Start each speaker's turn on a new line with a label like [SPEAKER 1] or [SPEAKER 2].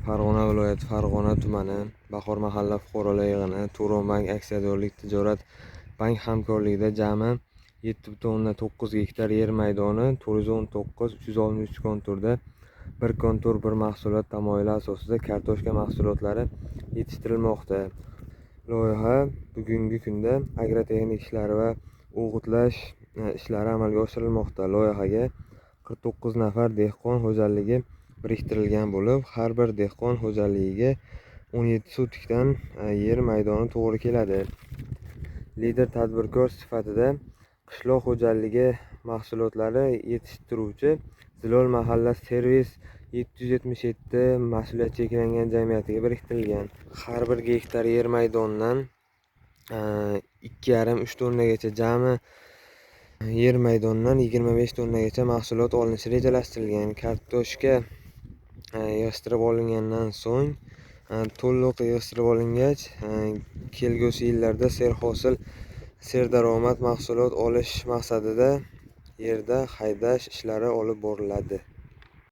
[SPEAKER 1] Farg'ona viloyati, Farg'ona tumani, Bahor mahalla fuqarolar yig'ini, Turon bank aksiyadorlik tijorat bank hamkorligida jami 7,9 gektar yer maydoni 419 363 konturda bir kontur bir mahsulot tamoyili asosida kartoshka mahsulotlari yetishtirilmoqda. Loyiha bugungi kunda agrotexnik ishlari va o'g'itlash ishlari amalga oshirilmoqda. Loyihaga 49 nafar dehqon xo'jaligi biriktirilgan bo'lib, har bir dehqon xo'jaligiga 17 sotikdan yer maydoni to'g'ri keladi. Lider tadbirkor sifatida qishloq xo'jaligi mahsulotlari yetishtiruvchi Zilol mahalla servis 777 mas'uliyati cheklangan jamiyatiga biriktirilgan. Har bir gektar yer maydonidan 2,5-3 tonnagacha, jami yer maydonidan 25 tonnagacha mahsulot olinishi rejalashtirilgan. Kartoshka yig'ishtirib olingandan so'ng, to'liq yig'ishtirib olingach, kelgusi yillarda serhosil, serdaromad mahsulot olish maqsadida yerda haydash ishlari olib boriladi.